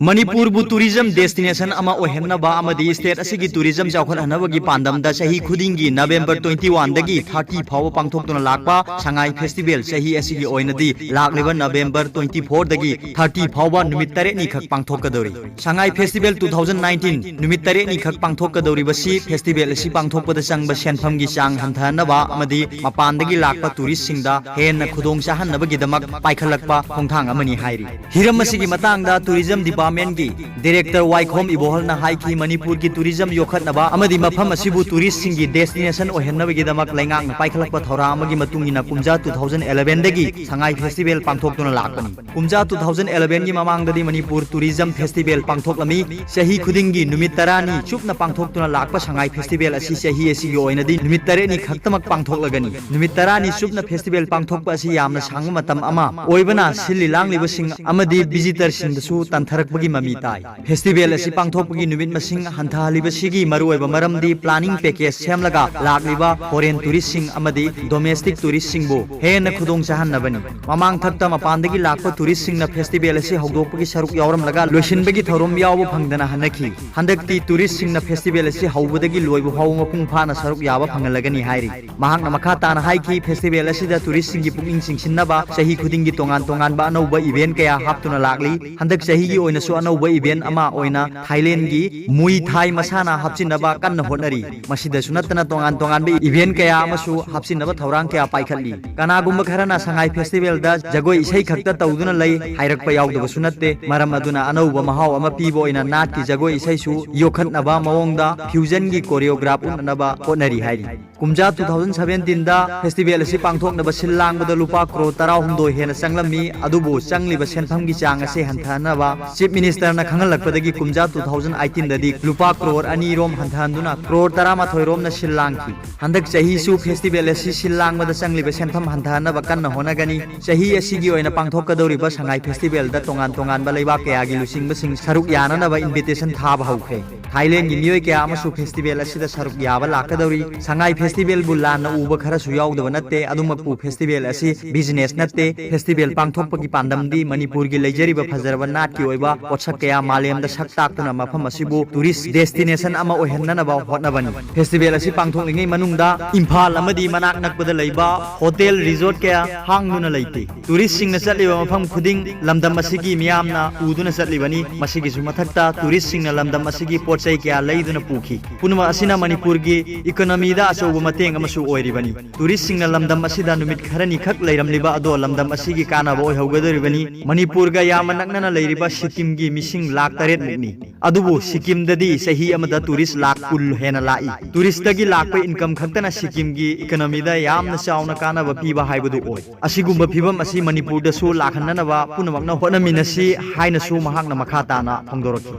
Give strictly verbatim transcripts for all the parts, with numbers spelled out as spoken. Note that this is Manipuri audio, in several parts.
ꯃꯅꯤꯄꯨꯔꯕꯨ tourism destination ꯑꯃ ꯑꯣꯏꯍꯟꯅꯕ ꯑꯃꯗꯤ state ꯑꯁꯤꯒꯤ tourism ꯆꯥꯎꯈꯠꯍꯟꯅꯕꯒꯤ ꯄꯥꯟꯗꯝꯗ ꯆꯍꯤ ꯈꯨꯗꯤꯡꯒꯤ November twenty one ꯗꯒꯤ thirty ꯐꯥꯎꯕ ꯄꯥꯡꯊꯣꯛꯇꯨꯅ ꯂꯥꯛꯄ ꯁꯉꯥꯏ festival ꯆꯍꯤ ꯑꯁꯤꯒꯤ ꯑꯣꯏꯅꯗꯤ ꯂꯥꯛꯂꯤꯕ November twenty four ꯗꯒꯤ thirty ꯐꯥꯎꯕ ꯅꯨꯃꯤꯠ ꯇꯔꯦꯠꯅꯤ ꯈꯛ ꯄꯥꯡꯊꯣꯛꯀꯗꯧꯔꯤ꯫ ꯁꯉꯥꯏ festival two thousand nineteen ꯅꯨꯃꯤꯠ ꯇꯔꯦꯠꯅꯤ ꯈꯛ ꯄꯥꯡꯊꯣꯛꯀꯗꯧꯔꯤꯕꯁꯤ festival ꯑꯁꯤ ꯄꯥꯡꯊꯣꯛꯄꯗ ꯆꯪꯕ ꯁꯦꯟꯐꯝꯒꯤ ꯆꯥꯡ ꯍꯟꯊꯍꯟꯅꯕ ꯑꯃꯗꯤ ꯃꯄꯥꯟꯗꯒꯤ ꯂꯥꯛꯄ tourism ꯁꯤꯡꯗ ꯍꯦꯟꯅ ꯈꯨꯗꯣꯡ ꯆꯥꯍꯟꯅꯕꯒꯤꯗꯃꯛ ꯄꯥꯏꯈꯠꯂꯛꯄ ꯈꯣꯡꯊꯥꯡ ꯑꯃꯅꯤ ꯍꯥꯏꯔꯤ꯫ ꯍꯤꯔꯝ ꯑꯁꯤꯒꯤ ꯃꯇꯥꯡꯗ tourism department ꯀꯤ director ꯋꯥꯏꯈꯣꯝ ꯏꯕꯣꯍꯜꯅ ꯍꯥꯏꯈꯤ, ꯃꯅꯤꯄꯨꯔꯒꯤ tourism ꯌꯣꯛꯈꯠꯅꯕ ꯑꯃꯗꯤ ꯃꯐꯝ ꯑꯁꯤꯕꯨ tourist ꯁꯤꯡꯒꯤ destination ꯑꯣꯏꯍꯟꯅꯕꯒꯤꯗꯃꯛ ꯂꯩꯉꯥꯛꯅ ꯄꯥꯏꯈꯠꯂꯛꯄ ꯊꯧꯔꯥꯡ ꯑꯃꯒꯤ ꯃꯇꯨꯡ ꯏꯟꯅ ꯀꯨꯝꯖꯥ two thousand eleven ꯗꯒꯤ ꯁꯉꯥꯏ festival ꯄꯥꯡꯊꯣꯛꯇꯨꯅ ꯂꯥꯛꯄꯅꯤ꯫ ꯀꯨꯝꯖꯥ two thousand eleven ꯒꯤ ꯃꯃꯥꯡꯗꯗꯤ ꯃꯅꯤꯄꯨꯔ tourism festival ꯄꯥꯡꯊꯣꯛꯂꯝꯃꯤ꯫ ꯆꯍꯤ ꯈꯨꯗꯤꯡꯒꯤ ꯅꯨꯃꯤꯠ ꯇꯔꯥꯅꯤ ꯆꯨꯞꯅ ꯄꯥꯡꯊꯣꯛꯇꯨꯅ ꯂꯥꯛꯄ ꯁꯉꯥꯏ festival ꯑꯁꯤ ꯆꯍꯤ ꯑꯁꯤꯒꯤ ꯑꯣꯏꯅꯗꯤ ꯅꯨꯃꯤꯠ ꯇꯔꯦꯠꯅꯤ ꯈꯛꯇꯃꯛ ꯄꯥꯡꯊꯣꯛꯂꯒꯅꯤ꯫ ꯅꯨꯃꯤꯠ ꯇꯔꯥꯅꯤ ꯆꯨꯞꯅ festival ꯄꯥꯡꯊꯣꯛꯄ ꯑꯁꯤ ꯌꯥꯝꯅ ꯁꯥꯡꯕ ꯃꯇꯝ ꯑꯃ ꯑꯣꯏꯕꯅ ꯁꯤꯜꯂꯤ ꯂꯥꯡꯂꯤꯕꯁꯤꯡ ꯑꯃꯗꯤ visitor ꯁꯤꯡꯗꯁꯨ ꯇꯟꯊꯔꯛꯄꯒꯤ ꯃꯃꯤ ꯇꯥꯏ꯫ Festival ꯑꯁꯤ ꯄꯥꯡꯊꯣꯛꯄꯒꯤ ꯅꯨꯃꯤꯠ ꯃꯁꯤꯡ ꯍꯟꯊꯍꯜꯂꯤꯕꯁꯤꯒꯤ ꯃꯔꯨꯑꯣꯏꯕ ꯃꯔꯝꯗꯤ planning package ꯁꯦꯝꯂꯒ ꯂꯥꯛꯂꯤꯕ foreign tourist ꯁꯤꯡ ꯑꯃꯗꯤ domestic tourist ꯁꯤꯡꯕꯨ ꯍꯦꯟꯅ ꯈꯨꯗꯣꯡ ꯆꯥꯍꯟꯅꯕꯅꯤ꯫ ꯃꯃꯥꯡꯊꯛꯇ ꯃꯄꯥꯟꯗꯒꯤ ꯂꯥꯛꯄ tourist ꯁꯤꯡꯅ festival ꯑꯁꯤ ꯍꯧꯗꯣꯛꯄꯒꯤ ꯁꯔꯨꯛ ꯌꯥꯎꯔꯝꯂꯒ ꯂꯣꯏꯁꯤꯟꯕꯒꯤ ꯊꯧꯔꯝ ꯌꯥꯎꯕ ꯐꯪꯗꯅ ꯍꯟꯅꯈꯤ꯫ ꯍꯟꯗꯛꯇꯤ tourist ꯁꯤꯡꯅ festival ꯑꯁꯤ ꯍꯧꯕꯗꯒꯤ ꯂꯣꯏꯕ ꯐꯥꯎꯕ ꯃꯄꯨꯡ ꯐꯥꯅ ꯁꯔꯨꯛ ꯌꯥꯕ ꯐꯪꯍꯜꯂꯒꯅꯤ ꯍꯥꯏꯔꯤ꯫ ꯃꯍꯥꯛꯅ ꯃꯈꯥ ꯇꯥꯅ ꯍꯥꯏꯈꯤ, festival ꯑꯁꯤꯗ tourist ꯁꯤꯡꯒꯤ ꯄꯨꯛꯅꯤꯡ ꯆꯤꯡꯁꯤꯟꯅꯕ ꯆꯍꯤ ꯈꯨꯗꯤꯡꯒꯤ ꯇꯣꯉꯥꯟ ꯇꯣꯉꯥꯟꯕ ꯑꯅꯧꯕ event ꯀꯌꯥ ꯍꯥꯞꯇꯨꯅ ꯂꯥꯛꯂꯤ꯫ ꯍꯟꯗꯛ ꯆꯍꯤꯒꯤ ꯑꯣꯏꯅꯁꯨ ꯑꯅꯧꯕ event ꯑꯃ ꯑꯣꯏꯅ Thailand ꯒꯤ Muay Thai ꯃꯁꯥꯟꯅ ꯍꯥꯞꯆꯤꯟꯅꯕ ꯀꯟꯅ ꯍꯣꯠꯅꯔꯤ꯫ ꯃꯁꯤꯗꯁꯨ ꯅꯠꯇꯅ ꯇꯣꯉꯥꯟ ꯇꯣꯉꯥꯟꯕ event ꯀꯌꯥ ꯑꯃꯁꯨ ꯍꯥꯞꯆꯤꯟꯅꯕ ꯊꯧꯔꯥꯡ ꯀꯌꯥ ꯄꯥꯏꯈꯠꯂꯤ꯫ ꯀꯅꯥꯒꯨꯝꯕ ꯈꯔꯅ ꯁꯉꯥꯏ festival ꯗ ꯖꯒꯣꯏ ꯏꯁꯩ ꯈꯛꯇ ꯇꯧꯗꯨꯅ ꯂꯩ ꯍꯥꯏꯔꯛꯄ ꯌꯥꯎꯗꯕꯁꯨ ꯅꯠꯇꯦ꯫ ꯃꯔꯝ ꯑꯗꯨꯅ ꯑꯅꯧꯕ ꯃꯍꯥꯎ ꯑꯃ ꯄꯤꯕ ꯑꯣꯏꯅ ꯅꯥꯠꯀꯤ ꯖꯒꯣꯏ ꯏꯁꯩꯁꯨ ꯌꯣꯛꯈꯠꯅꯕ ꯃꯑꯣꯡꯗ fusion ꯒꯤ choreograph ꯎꯠꯅꯅꯕ ꯍꯣꯠꯅꯔꯤ ꯍꯥꯏꯔꯤ꯫ ꯀꯨꯝꯖꯥ two thousand seventeen ꯗ festival ꯑꯁꯤ ꯄꯥꯡꯊꯣꯛꯅꯕ ꯁꯤꯜ ꯂꯥꯡꯕꯗ ꯂꯨꯄꯥ ꯀ꯭ꯔꯣꯔ ꯇꯔꯥꯍꯨꯝꯗꯣꯏ ꯍꯦꯟꯅ ꯆꯪꯂꯝꯃꯤ, ꯑꯗꯨꯕꯨ ꯆꯪꯂꯤꯕ ꯁꯦꯟꯐꯝꯒꯤ ꯆꯥꯡ ꯑꯁꯤ ꯍꯟꯊꯍꯟꯅꯕ Chief Minister ꯅ ꯈꯪꯍꯜꯂꯛꯄꯗꯒꯤ ꯀꯨꯝꯖꯥ two thousand eighteen ꯗꯗꯤ ꯂꯨꯄꯥ ꯀ꯭ꯔꯣꯔ ꯑꯅꯤ ꯔꯣꯝ ꯍꯟꯊꯍꯟꯗꯨꯅ ꯀ꯭ꯔꯣꯔ ꯇꯔꯥꯃꯥꯊꯣꯏ ꯔꯣꯝꯅ ꯁꯤꯜ ꯂꯥꯡꯈꯤ꯫ ꯍꯟꯗꯛ ꯆꯍꯤꯁꯨ festival ꯑꯁꯤ ꯁꯤꯜ ꯂꯥꯡꯕꯗ ꯆꯪꯂꯤꯕ ꯁꯦꯟꯐꯝ ꯍꯟꯊꯍꯟꯅꯕ ꯀꯟꯅ ꯍꯣꯠꯅꯒꯅꯤ꯫ ꯆꯍꯤ ꯑꯁꯤꯒꯤ ꯑꯣꯏꯅ ꯄꯥꯡꯊꯣꯛꯀꯗꯧꯔꯤꯕ ꯁꯉꯥꯏ festival ꯗ ꯇꯣꯉꯥꯟ ꯇꯣꯉꯥꯟꯕ ꯂꯩꯕꯥꯛ ꯀꯌꯥꯒꯤ ꯂꯨꯆꯤꯡꯕꯁꯤꯡ ꯁꯔꯨꯛ ꯌꯥꯅꯅꯕ invitation ꯊꯥꯕ ꯍꯧꯈ꯭ꯔꯦ꯫ ꯊꯥꯏꯂꯦꯟꯒꯤ ꯃꯤꯑꯣꯏ ꯀꯌꯥ ꯑꯃꯁꯨ ꯐꯦꯁꯇꯤꯚꯦꯜ ꯑꯁꯤꯗ ꯁꯔꯨꯛ ꯌꯥꯕ ꯂꯥꯛꯀꯗꯧꯔꯤ꯫ ꯁꯉꯥꯏ ꯐꯦꯁꯇꯤꯚꯦꯜꯕꯨ ꯂꯥꯟꯅ ꯎꯕ ꯈꯔꯁꯨ ꯌꯥꯎꯗꯕ ꯅꯠꯇꯦ꯫ ꯑꯗꯨꯃꯛꯄꯨ ꯐꯦꯁꯇꯤꯚꯦꯜ ꯑꯁꯤ ꯕꯤꯖꯤꯅꯦꯁ ꯅꯠꯇꯦ꯫ ꯐꯦꯁꯇꯤꯚꯦꯜ ꯄꯥꯡꯊꯣꯛꯄꯒꯤ ꯄꯥꯟꯗꯝꯗꯤ ꯃꯅꯤꯄꯨꯔꯒꯤ ꯂꯩꯖꯔꯤꯕ ꯐꯖꯔꯕ ꯅꯥꯠꯀꯤ ꯑꯣꯏꯕ ꯄꯣꯠꯁꯛ ꯀꯌꯥ ꯃꯥꯂꯦꯝꯗ ꯁꯛ ꯇꯥꯛꯇꯨꯅ ꯃꯐꯝ ꯑꯁꯤꯕꯨ ꯇꯨꯔꯤꯁ ꯗꯦꯁꯇꯤꯅꯦꯁꯟ ꯑꯃ ꯑꯣꯏꯍꯟꯅꯅꯕ ꯍꯣꯠꯅꯕꯅꯤ꯫ ꯐꯦꯁꯇꯤꯚꯦꯜ ꯑꯁꯤ ꯄꯥꯡꯊꯣꯛꯂꯤꯉꯩ ꯃꯅꯨꯡꯗ ꯏꯝꯐꯥꯜ ꯑꯃꯗꯤ ꯃꯅꯥꯛ ꯅꯛꯄꯗ ꯂꯩꯕ ꯍꯣꯇꯦꯜ, ꯔꯤꯖꯣꯔꯠ ꯀꯌꯥ ꯍꯥꯡꯗꯨꯅ ꯂꯩꯇꯦ꯫ ꯇꯨꯔꯤꯁꯁꯤꯡꯅ ꯆꯠꯂꯤꯕ ꯃꯐꯝ ꯈꯨꯗꯤꯡ ꯂꯝꯗꯝ ꯑꯁꯤꯒꯤ ꯃꯤꯌꯥꯝꯅ ꯎꯗꯨꯅ ꯆꯠꯂꯤꯕꯅꯤ꯫ ꯃꯁꯤꯒꯤꯁꯨ ꯃꯊꯛꯇ ꯇꯨꯔꯤꯁꯁꯤꯡꯅ ꯂꯝꯗꯝ ꯑꯁꯤꯒꯤ ꯄꯣꯠ ꯆꯩ ꯀꯌꯥ ꯂꯩꯗꯨꯅ ꯄꯨꯈꯤ꯫ ꯄꯨꯝꯅꯃꯛ ꯑꯁꯤꯅ ꯃꯅꯤꯄꯨꯔꯒꯤ ꯏꯀꯣꯅꯣꯃꯤꯗ ꯑꯆꯧꯕ ꯃꯇꯦꯡ ꯑꯃꯁꯨ ꯑꯣꯏꯔꯤꯕꯅꯤ꯫ ꯇꯨꯔꯤꯁꯁꯤꯡꯅ ꯂꯝꯗꯝ ꯑꯁꯤꯗ ꯅꯨꯃꯤꯠ ꯈꯔꯅꯤ ꯈꯛ ꯂꯩꯔꯝꯂꯤꯕ ꯑꯗꯣ ꯂꯝꯗꯝ ꯑꯁꯤꯒꯤ ꯀꯥꯟꯅꯕ ꯑꯣꯏꯍꯧꯒꯗꯧꯔꯤꯕꯅꯤ꯫ ꯃꯅꯤꯄꯨꯔꯒ ꯌꯥꯝꯅ ꯅꯛꯅꯅ ꯂꯩꯔꯤꯕ ꯁꯤꯛꯀꯤꯝꯒꯤ ꯃꯤꯁꯤꯡ ꯂꯥꯈ ꯇꯔꯦꯠ ꯃꯨꯛꯅꯤ꯫ ꯑꯗꯨꯕꯨ ꯁꯤꯛꯀꯤꯝꯗꯗꯤ ꯆꯍꯤ ꯑꯃꯗ ꯇꯨꯔꯤꯁ ꯂꯥꯈ ꯀꯨꯟ ꯍꯦꯟꯅ ꯂꯥꯛꯏ꯫ ꯇꯨꯔꯤꯁꯇꯒꯤ ꯂꯥꯛꯄ ꯏꯟꯀꯝ ꯈꯛꯇꯅ ꯁꯤꯛꯀꯤꯝꯒꯤ ꯏꯀꯣꯅꯣꯃꯤꯗ ꯌꯥꯝꯅ ꯆꯥꯎꯅ ꯀꯥꯟꯅꯕ ꯄꯤꯕ ꯍꯥꯏꯕꯗꯨ ꯑꯣꯏ꯫ ꯑꯁꯤꯒꯨꯝꯕ ꯐꯤꯕꯝ ꯑꯁꯤ ꯃꯅꯤꯄꯨꯔꯗꯁꯨ ꯂꯥꯛꯍꯟꯅꯅꯕ ꯄꯨꯝꯅꯃꯛꯅ ꯍꯣꯠꯅꯃꯤꯟꯅꯁꯤ ꯍꯥꯏꯅꯁꯨ ꯃꯍꯥꯛꯅ ꯃꯈꯥ ꯇꯥꯅ ꯐꯣꯡꯗꯣꯔꯛꯈꯤ꯫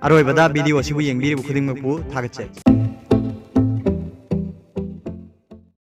ꯑꯔꯣꯏꯕꯗ ꯚꯤꯗꯤꯑꯣ ꯑꯁꯤꯕꯨ ꯌꯦꯡꯕꯤꯔꯤꯕ ꯈꯨꯗꯤꯡꯃꯛꯄꯨ ꯊꯥꯒꯠꯆꯔꯤ꯫